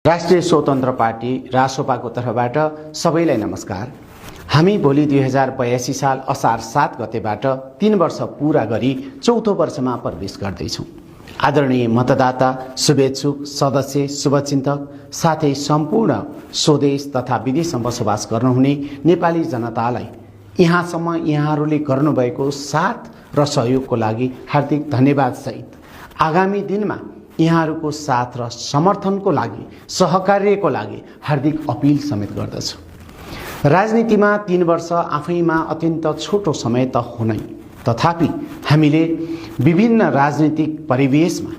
राष्ट्रिय स्वतन्त्र पार्टी रासोपाको तर्फबाट सबैलाई नमस्कार। हामी भोलि 2082 साल असार 7 गतेबाट 3 वर्ष पूरा गरी चौथो वर्षमा प्रवेश गर्दैछौँ। आदरणीय मतदाता, शुभेच्छुक, सदस्य, शुभचिन्तक साथै सम्पूर्ण स्वदेश तथा विदेशमा बसोबास गर्नुहुने नेपाली जनतालाई यहाँसम्म यहाँहरूले गर्नुभएको साथ र सहयोगको लागि हार्दिक धन्यवाद सहित आगामी दिनमा यहाँहरूको साथ र समर्थनको लागि, सहकार्यको लागि हार्दिक अपील समेत गर्दछु। राजनीतिमा 3 वर्ष आफैमा अत्यन्त छोटो समय त हुनै, तथापि हामीले विभिन्न राजनीतिक परिवेशमा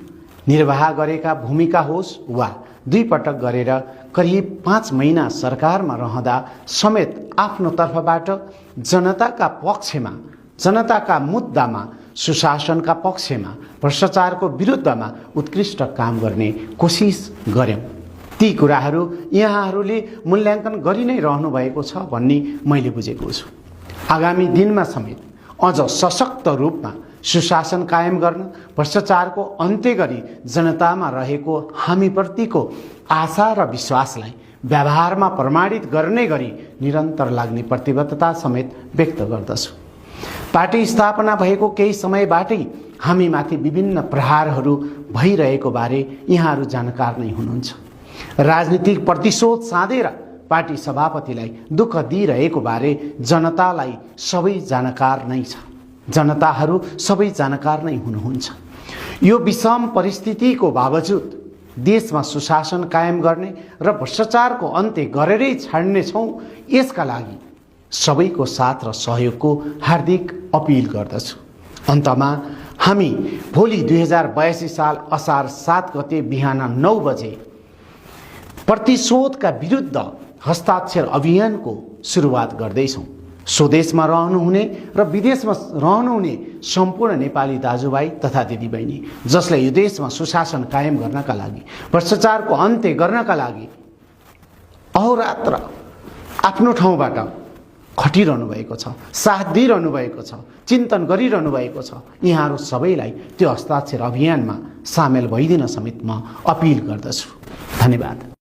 निर्वाह गरेका भूमिका होस् वा 2 पटक गरेर करिब 5 महिना सरकारमा रहँदा समेत आफ्नो तर्फबाट जनताका पक्षमा, जनताका मुद्दामा, सुशासनका पक्षमा, भ्रष्टाचारको विरुद्धमा उत्कृष्ट काम गर्ने कोसिस गर्यौं। ती कुराहरू यहाँहरूले मूल्याङ्कन गरि नै रहनु भएको छ भन्ने मैले बुझेको छु। आगामी दिनमा समेत अझ सशक्त रूपमा सुशासन कायम गर्न, भ्रष्टाचारको अन्त्य गरी जनतामा रहेको हामीप्रतिको आशा र विश्वासलाई व्यवहारमा प्रमाणित गर्ने गरी निरन्तर लाग्ने प्रतिबद्धता समेत व्यक्त गर्दछु। पार्टी स्थापना भएको केही समयबाटै हामीमाथि विभिन्न प्रहारहरू भइरहेको बारे यहाँहरू जानकार नै हुनुहुन्छ। राजनीतिक प्रतिशोध साधेर पार्टी सभापतिलाई दुःख दिइरहेको बारे जनतालाई सबै जानकार नै छ। जनताहरू सबै जानकार नै हुनुहुन्छ। यो विषम परिस्थितिको बावजुद देशमा सुशासन कायम गर्ने र भ्रष्टाचारको अन्त्य गरेरै छाड्नेछौँ, यसका लागि सबैको साथ र सहयोगको हार्दिक अपील गर्दछु। अन्तमा हामी भोलि 2082 साल असार 7 गते बिहान 9 बजे प्रतिशोधका विरुद्ध हस्ताक्षर अभियानको सुरुवात गर्दैछौँ। स्वदेशमा रहनुहुने र विदेशमा रहनुहुने सम्पूर्ण नेपाली दाजुभाइ तथा दिदीबहिनी जसले यो देशमा सुशासन कायम गर्नका लागि, भ्रष्टाचारको अन्त्य गर्नका लागि अहोरात्र आफ्नो ठाउँबाट खटिरहनु भएको छ, साथ दिइरहनु भएको छ, चिन्तन गरिरहनु भएको छ, यहाँहरू सबैलाई त्यो हस्ताक्षर अभियानमा सामेल भइदिन समेत म अपिल गर्दछु। धन्यवाद।